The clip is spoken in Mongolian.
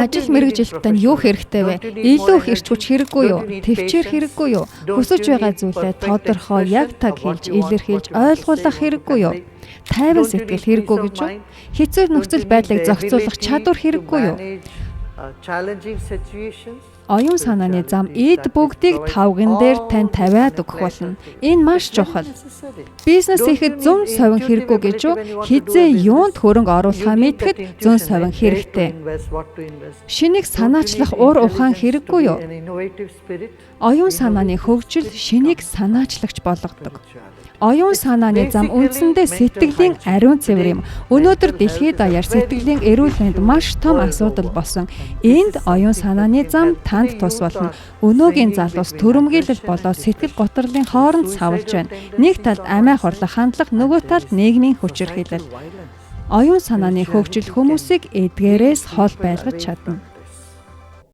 Ажил мэргэжилтэд тань юу хэрэгтэй вэ? Илүү их эрч хүч хэрэггүй юу? Тэвчээр хэрэггүй юу? Хүсэж байгаа зүйлээ тодорхой яг таг хэлж, илэрхийлж, ойлгуулах хэрэггүй юу? Тайван сэтгэл хэрэггүй гэж юу? Хэцүү нөхцөл байдлыг зохицуулах чадвар хэрэггүй юу? Оюун санааны зам эд бүгдийг тавган дээр тань тавиад өгөх болно. Энэ маш чухал. Бизнес хийхэд зөн совин хэрэггүй гэж юу? Хэзээ юунд хөрөнгө оруулахаа мэдэхэд зөн совин хэрэгтэй. Шинийг санаачлах ур ухаан хэрэггүй юу? Оюун санааны хөгжил шинийг санаачлагч болгодог. Оюун санааны зам үндсэндээ сэтгэлийн ариун цэвэр юм. Өнөөдөр дэлхийд даяар сэтгэлийн эрүүл мэнд маш том асуудал болсон. Энд оюун санааны зам танд тус болно. Өнөөгийн залуус төрөмгийлэл болоод сэтгэл гутралын хооронд савлаж байна. Нэг талд амиа хорлох хандлага, нөгөө талд нийгмийн хүчирхийлэл. Оюун санааны хөгжил хүмүүсийг эдгээрээс хол байлгаж чадна.